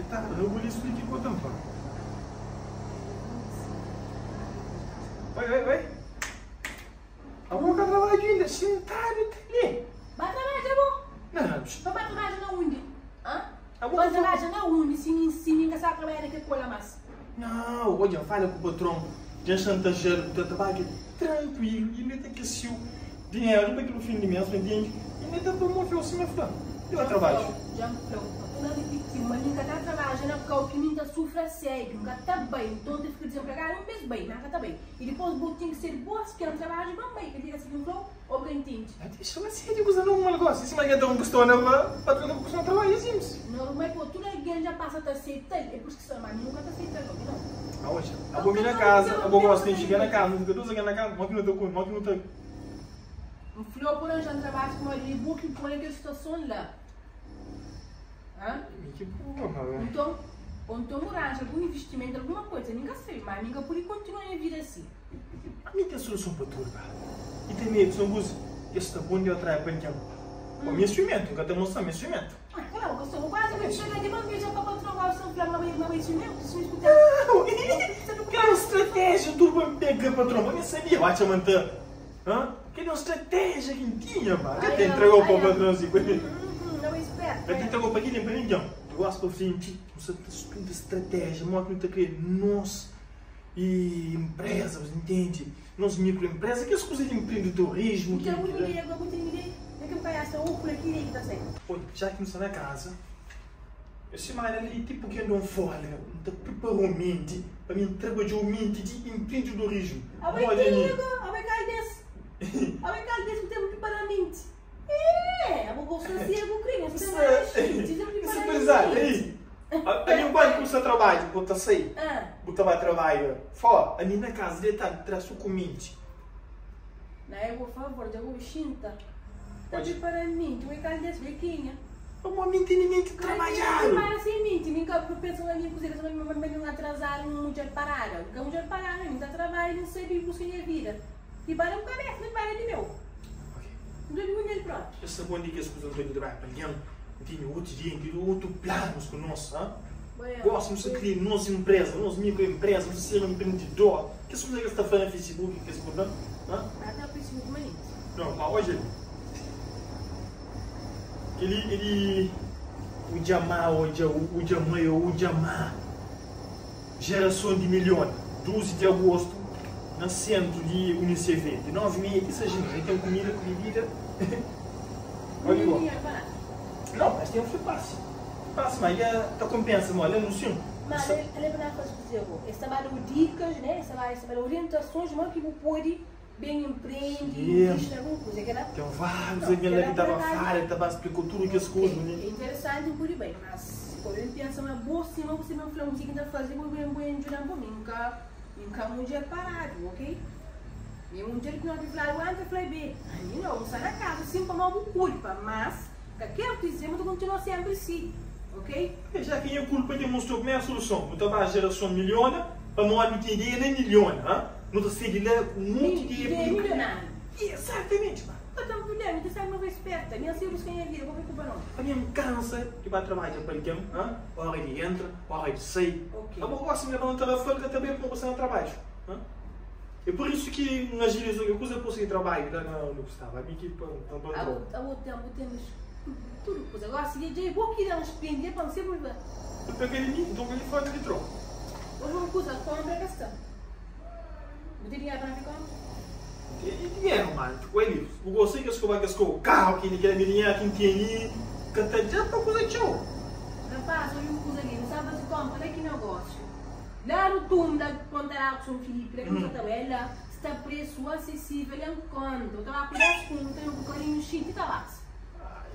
Sentadu, eu vou lhe explicar o que eu falo. Oi, oi, oi. A boca trabalho ainda, sentado tá ali. Ba trabadja bo? Não. Pa ba trabadja na undi? Hã? A boca Ba trabadja na undi si nin si nin ka sa trabadja na ke kola mas? Não, odja, fala ku patron, dja chantageal ku ta trabadja tranquilo e ainda ta kesiu dinheiro pa aquilo fim de mês, ma entende? E ainda ta promoveu sima fla. Deu trabalho. Dja N fla-u, pa tu na ripiti-u, ma mi N ka ta trabadja na kau ki mi N ta sufri asédiu, N ka ta bai, nton N ta fika dizenpregadu un bes bai, ma N ka ta bai. I dipôs bu ten ki ser bos ki N trabadja pa N bai. Kel-li ka si ki N fla-u ô bu ka intende? A dexa ma asédiu kuza normal gósi, sima algen ta un kustona pa patron ta kustona trabadja, é simplis. Normal pô, tudu algen dja pasa ta aseita-l, é pur isu ki sta, ma mi nu ka ta aseita-l no, mi nau. Aoja, abo mi na kaza, abo gósi ten txiga na kaza, nu fika dus algen na kaza, mó ki nu ta kume, mó ki nu ta. N fla-u pa ranja un trabadju pamodi é bo ki pô na kel situason la. Hã? Mi ki pô, ma. Nton, ô nton bu ranja algun investimentu, alguma koza, mi ka sabe, má mi ka pode kontinua nha vida asi. Mi ten soluson pa tudu, ba. I tanbe, ku son kuza, es sta bon di atrae pa algen. Ô mi é siumentu, N ka ta mostra mi é siumentu. Ah, kala boka, sta bo kuazi ka txega di ban beja pa kontinua gosi N fla ma bai, ma bai siumentu, si mi skuta. Nau! Kel é un stratéjia tudu pa N pega patron, pa mi sabia, bu atxa ma N ta. Hã? Kel é un stratéjia ki N tinha, ba. Ka ta entregau pa patron si ku el. Ka ta entregau pa ningen, pa ningen. Di gosi pa frenti, nu sta ta studa stratéjia, modi ki nu ta kria nos inpreza, bu ntende? Nos mikroinpreza, kes kuza di inprendedorismu ki. Oi, já ki nu sta na kaza. Es simana li, tipu ki N da un folga, N ta pripara un menti pa mi N trabadja un menti di inprendedorismu. Abo é Modi kenha ami? go? Abo é kal des? Abo é kal des ku ten pripara menti? Eh, abo gosta si abo kre, nhos ten mais xinti, ten N sta pripara pensa, menti. ei, ami nkuantu bu sta trabadja, bu ta sai, bu ta ba trabadja fora, ami na kaza detadu tras su ku menti. Na e bo favor, dja bo xinta. Ta pripara minti, bo é kal des, bo é kenha? Pamodi mi N tene menti trabadjadu. Pripara sem minti, mi N ka pensa ma mi kuzê, pensa ma mi N atrasadu un mudjer parada. N ka mudjer parada, mi N ta trabadja, mi N sabe buska nha vida. Pripara bu kabesa, mi pripara di meu. N djobe bu nel propi. Es sta bon di kes kuza N ta djuda bai pa algen, N tene otu ideia, N tene otu planus ku nos. Gosi nu sta kria nos inpreza, nos mikroinpreza, nu sta ser inprendidor. Kes kuza ki es ta fla na Facebook, kes kuza. Ata Facebook manenti. Não, ma odja li. Kel-li é di Udjamá, odja, Udjamai ô Udjamá, jerason di milhon, 12 di agostu, na sentru di Unicv, di 9 i meia ti 6 i meia. Ten kumida ku bibida. Olha igual. Não, mas tem um free pass. Free pass, mas ya ta kompensa, ma olha, anunsiu. Mas el é pa na faze kuzê go? Es ta ba da-u dikas, né? Es ta ba, es ta ba da orientasons ma ki bu pode Ben inprendi, invisti na algun kuza, kela. Ten várius algen la ki ta ba fala, ki ta ba splika tudu kes kuza. Ok, é interesanti N pudi bai, mas pa ben pensa ma bo sima bu sta ben fla-m kuzê ki N ta faze, bo ben bo djuda-m bo mi N ka mi N ka mudjer paradu, ok? Mi é mudjer ki na fladu A N ta fla B, ami nau, N sta na kaza sin pamodi bu kulpa, mas ka ker dize ma ta kontinua senpri si, ok? Ja ki nha kulpa dja mostrou kumé a soluson, nu ta ba jerason miliona pamodi nu ten ideia na miliona, ha? Nu ta sai di la ku un monti di Ideia milionáriu. Exatamente, pá. Ka ten prublema, mi ta sabi ma bo é sperta. Mi ansia buska nha vida, ka preokupa nau. Pa mi N kansa di ba trabadja pa algen, ha? Ora di entra, ora di sai. Ok. Abo gosi mi labanta la fla-l ka ta bai pô-bu sta na trabadju, ha? É pur isu ki N ajiliza kel kuza pô sai trabadju la na undi ku staba. Ami ki pa N pa Abo, abo ten, bu ten tudu kuza. Gosi dja dja é bo ki da-m sprendi, é pa N ser bu. Bu pega di mi, nton ka di fla-m di tro. Obi un kuza, konbra ka sta. Bu ten dinheru pa na fi konta? N ten dinheru ma ku el bu gosta di kes ku ba kes ku karu ki kel mi dinheru ki N teni ka ta da pa kuza txeu. Rapaz obi un kuza li, nu sta fazi konta la ki nogosiu la rotunda ponta lagu Son Filipi la ki nu sta ta bai la sta presu asesivel en konta bu ta ba ku 10 kuntu ta ben ku karinhu xinti ta basa.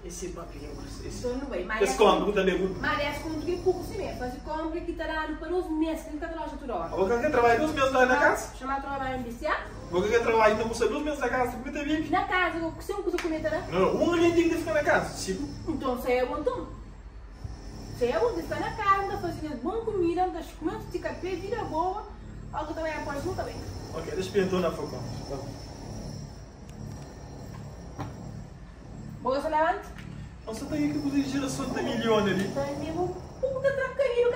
Esse papi ki gosta esse. Então nu bai. Ma Kes compra ku ta bebe. Ma 10 conto ki pouco si me. Fazi compra ki ta danu pa 2 mes, ki nu ka ta loja tudu hora. Bo ka kre trabadja 2 mes la na casa? Chama trabalho em BCA? Bo ka kre trabadja na kusa 2 mes na casa ku mi ta bibi? Na casa ku sem kusa kume ta da? Não, um alguém tem ki ta fika na casa. Si bu. Então sa é bom então. Sa é bom, ta fika na casa, ta fazi nhas bom kumida, ta kume un tika pé, vida boa. Ora ku ta bai após nu ta bai. Ok, deixa eu então na focão. Bo ka sa labanta? Nós sa ta ki kuze gerason ta miliona li. Ta mi bu bu ta tra kabelu.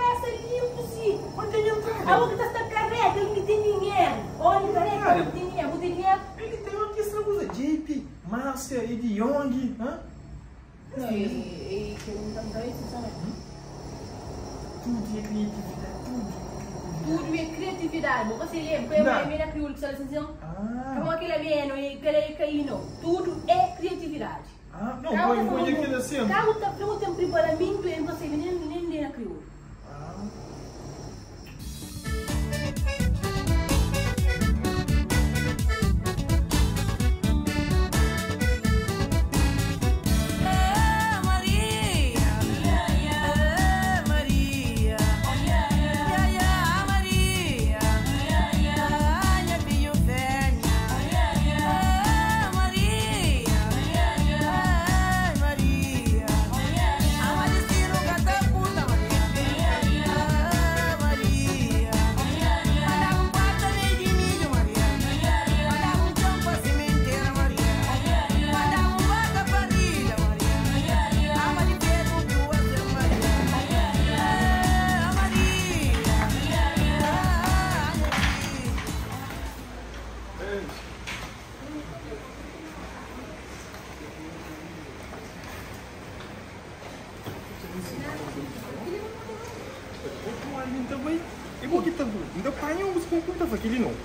ten entrada. Abo ki ta sta kareka, el ki ten dinheru. Omi kareka, abo ki ten dinheru. Bu ten dinheru? El ki ten ki sta uza JP, Márcia e de Jong, hã? Não, e que um também, sabe? Tudo é criatividade, tudo. Tudo é criatividade. Você lembra? Eu me na crioulo que sabe assim, Como aquele é menos e aquele é caíno. Tudo é criatividade. Ah, não, põe, põe aquele assim. Cada um tem preparamento e você nem na crioulo. Ah.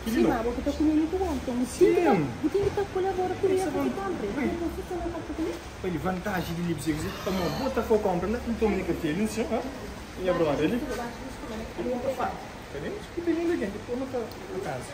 Sim, mas você está comendo muito bom. Então, você tem que colaborar com ele, você compra. Você não pode comer. Olha, vantagem de livros, você toma, bota para compra, não toma nem café, não sei, hã? E a brother ali? Ele não tá. Cadê? Escuta ele ainda aqui, depois não tá na casa.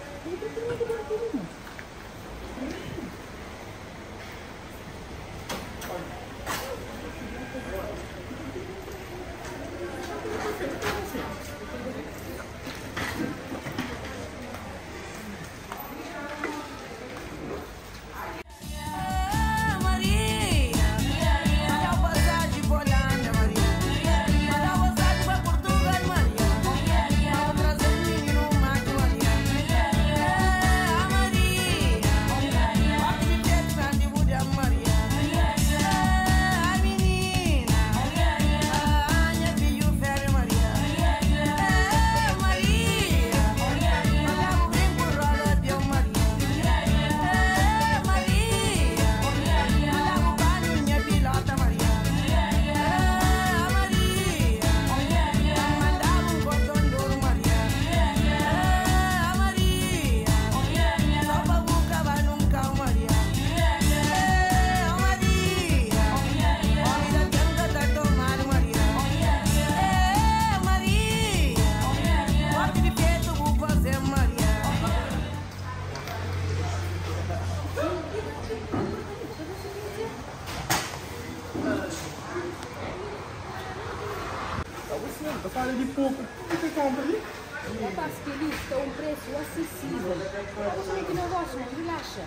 Fala de pouco, o que você compra ali? Rapaz, que ali está um preço acessível. Você que negócio, mas relaxa.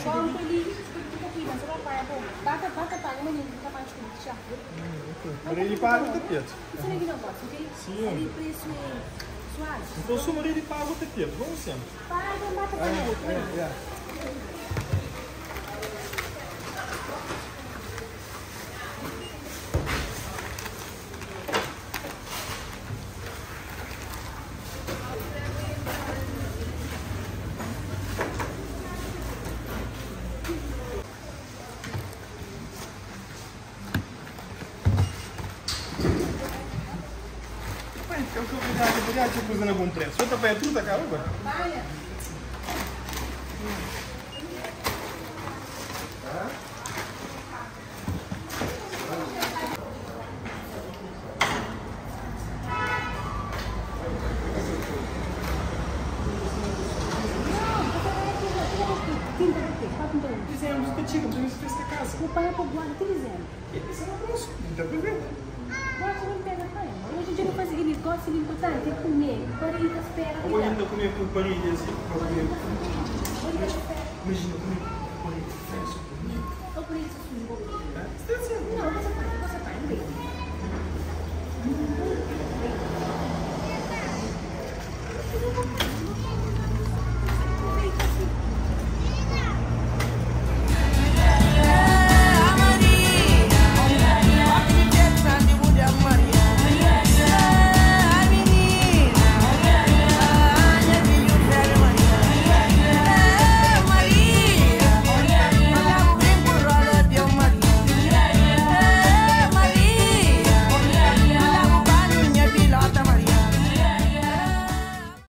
Compra ali, fica aqui, mas você vai pagar. Bata, bata, paga, mas ninguém fica mais com chá. Por ele paga o tapete. Isso não é que negócio, ok? Sim. Ali preço é suave. Então, se o marido paga o tapete, vamos sempre. Paga, bata, paga. É. Coisa na bom preço. Outra vai tudo acaba agora. Vai. Dizemos que tinha, mas fez na casa. O pai é para guarda, te dizendo. Isso é um grosso, não dá para ver. Gosta não pega pai. Hoje em dia não faz aquele gosto de importante, é comer. Parede espera. Ou ainda comer com parede assim, para comer. Imagina comer com parede fresco, bonito. Ou parede sujo. Está assim. Não, você faz, não vem.